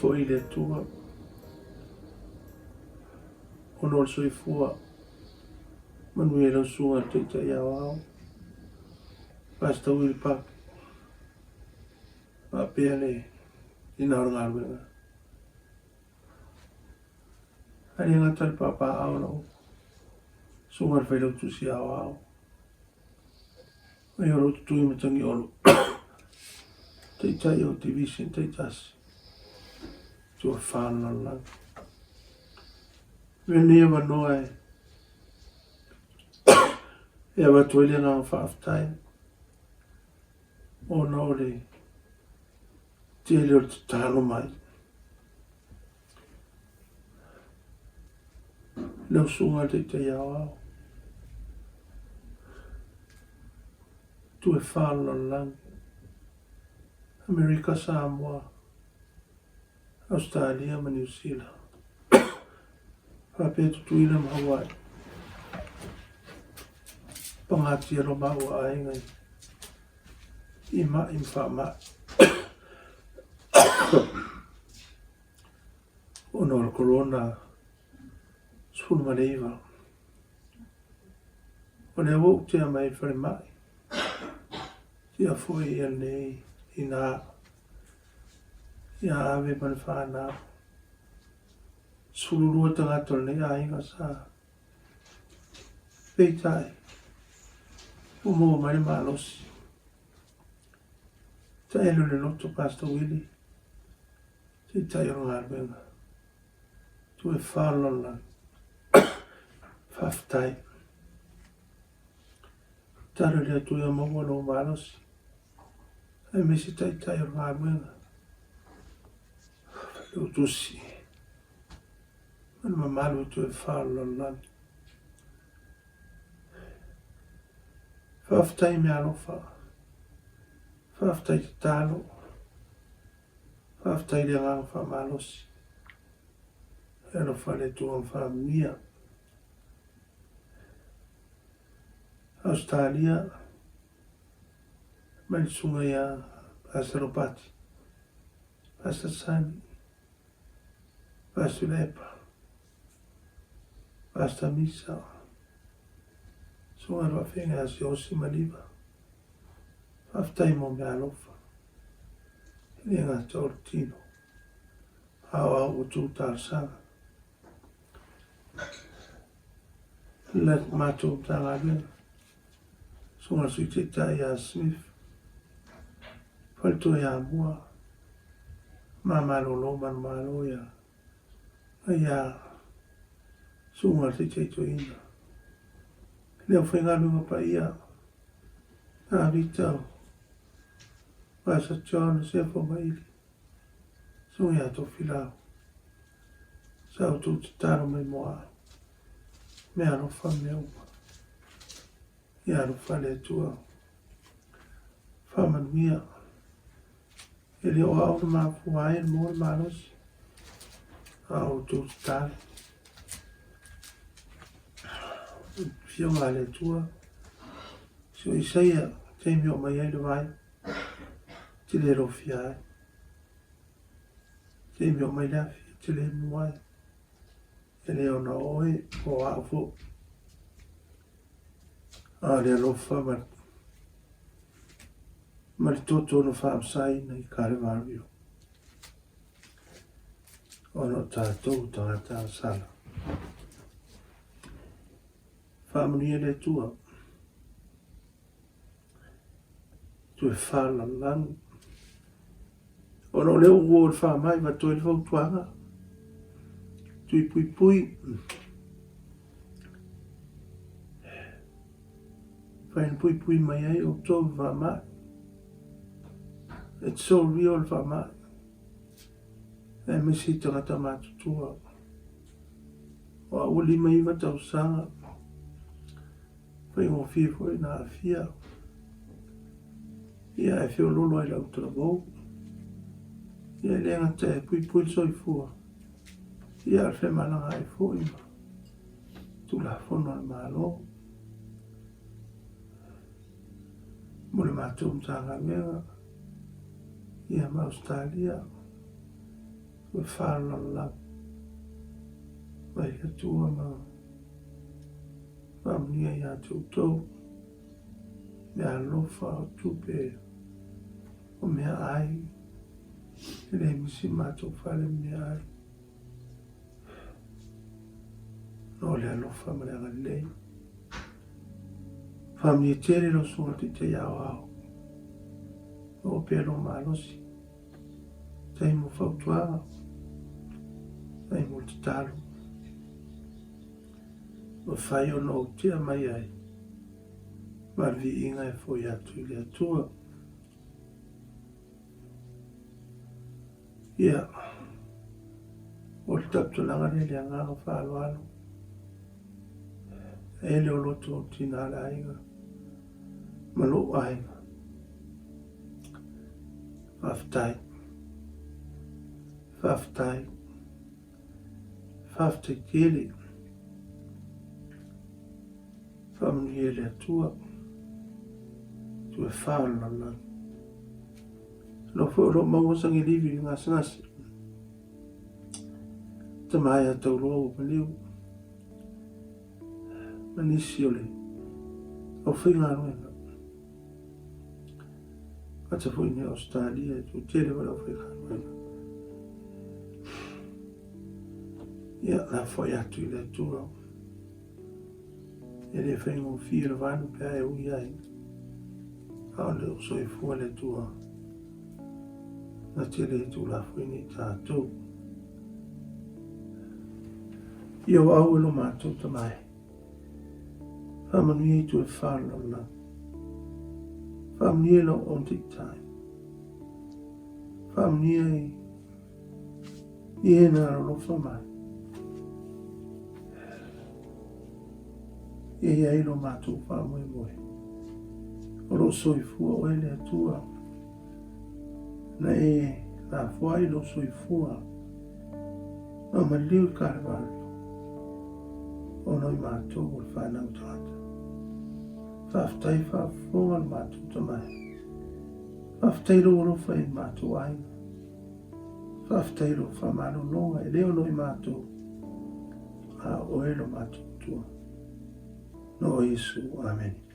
foi i le Atua ona o le soifua manuia i lau susuga i le Taitai Aoao, Pastor Willie Papu, faapea le ina o le galuega. Ae le gata i le papaaao o lau susuga i le Failautusi Aoao, Ai o lou tutui Matagiolo, Taitai o Division taitasi, Tuafa o le lalolagi. Avea lenei avanoa e e avatu ai le agaga faafetai ona o le tele o le tatalo mai. Lau susuga i le Taitai Aoao, Tuefa o le lalolagi, Amerika Samoa, Ausetalia ma Niu Sila, faapea Tutuila ma Hawaii, pagatia lo maua aiga i ma'i ma faamai. Ona o le Korona 19. O lea ua ou tea mai i le falemai, tia foi ia lenei ina ia ave ma le whanau. 12 tagata o lenei aiga sa peitai ua maua mai le malosi. Taelo le loto Pastor Willie, taitai o le galuega. Tu e whālala. Faafetai. Talo le Atua ia maua lou malosi. Aemaise taitai o le galuega. Failautusi. Ma le mamalu o tu e whālala. Faafetai mea alofa. Faafetai tatalo. Faafetai le agaga faamalosi. E alofa le Atua ma faamanuia. Ausetalia mai le susuga ia Pastor Ropati, Pastor Sani, Pastor Lepa, Pastor Misa, Susuga i le Faafeagai ia Siaosi Maliva. Faafetai mo mea alofa. E le gata o le tino, a o au ua tuu talosaga. Le matou Matagaluega, Susuga i le Sui Taitai ia Smith, Faletua ia Mua, Mamalolo Manumalo ia ia Susuga i le Taitai Toeaina. Le aufaigaluega paia, Tavita, Pastor John, Sefo ma Ili, Susuga ia Tofilau. Sa outou tatalo mai mo au. Mea alofa mea uma. Ia alofa le Atua. Faamanuia. E le o au na mafua ai mo le malosi. A outou tatalo. Fioga a le Atua. Si o Isaia, taimi o mai ai le vai. Te le lofia ai. Taimi o mai le afi, te le mu ai. E le ona oe o au foʻi. A o le alofa ma, ma le toto na faamasaina i Kalevario ona o tatou tagata agasala. Faamanuia le Atua. Toe whalalanu. Ona o lea ua o le whamai ma toe le fautuaga. Tui pui pui. Whaina pui pui mai ai o tō whamai. It's so real le whamai. E misi tangata mātutua. O a ua 59 tausaga. Faigofie foi na aafia. Ia e feololo ai lau talavou. Ia e le gata e puipui le soifua. Ia a le femalagaai foi ma Tulafono a le Malo. Mo le matou Matagaluega, ia ma Ausetalia. Ua faalalala mai le Atua ma faamanuia ia te outou meaalofa o tupe o meaai, e le misi matou fale ma meaai, ona o le alofa ma le agalelei. Faamanuia tele lau Susuga Taitai Aoao, maua pea lou malosi. Faafetai mo fautuaga, faafetai mo tatalo. Ua fai ona ou tea mai ai ma le viiga e foi atu i le Atua. Ia, o le taputalaga lea i le agaga faaaloalo, e le o loto o tina le aiga ma lou aiga. Faafetai. Faafetai. Faafetai tele. Faamanuia e le Atua. Toe faalalala. Alofa foi o lo o maua sagelivi i le gasegase. Tama ia tauloa ua maliu. Ma nisi o le aufaigaluega. Ata foi nei Australia e toatele foi le aufaigaluega. Ia, la foi atu i le Atua. E le faigofie le vanu pe a e ui ai. A o le o soifua le Atua. Na te le tuulafoina i tatou. Ia o au e lo matou tamae. Faamanuia i toe faalalala. Faamanuia i lau own taitai. Faamanuia i i e na alolofa mai. Ia i ai lo matou faamoemoe. O lou soifua oe le Atua. Na e lafoa ai lou soifua. Ma maliu i Kalevalio. Ona o i matou o le whanau tagata. Faafetai faafofoga le matou tamae. Faafetai lou alofa i le matou aiga. Faafetai lou faamalologa e le ono i matou, a o oe lo matou Atua. No Iesu. Amene.